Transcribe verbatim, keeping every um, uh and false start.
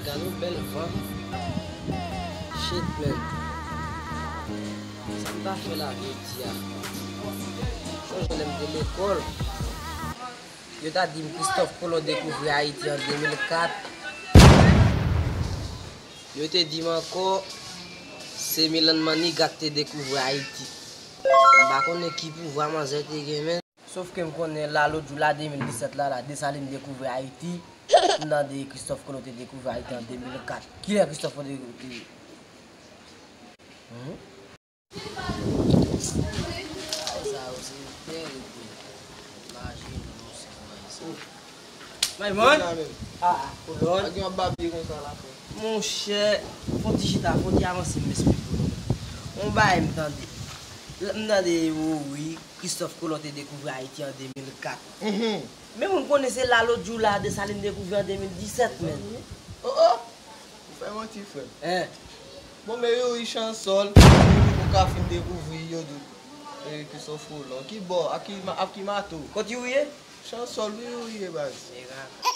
Gade yon bèl van. Shit, man. Sa m ta fè la jodi a? Sonje lè m te lekòl, yo ta di m Christophe Colomb dekouvri Ayiti an de mil kat. Yo te di m ankò, se Milan Manigat te dekouvri Ayiti. M pa konnen ki pouvwa manzè te gen, men. Sof ke m konnen la, lòt jou la, de mil disèt la, la, Desalin dekouvri Ayiti. M tande Christophe Colomb te dekouvri Ayiti an de mil kat. Kilè Christophe Colomb te dekouvri? Mhm. Sa yo se tè yo te mache nan yon sèl bagay sa. Maymond? Sa menm. Ah, ah, Colomb. Ak yon babye konsa la, frè. Monchè, fon ti chita, fon ti avanse, m esplike w. Yon bagay m tande. M tande, o wi, Christophe Colomb te dekouvri Ayiti an de mil kat. Mhm. Men moun konnen se la lòt jou la, Desalin dekouvri an de mil disèt, men. Oh, oh! Ou fè manti, frè. Hein? Bon, men Youri Chansol, ou ka fin dekouvri, yo di, eh, Christophe Colomb. Ki bò? Ak ki ma-, ak ki mato? Kot Youri ye? Chansol, wi, Youri ye, baz. Mega.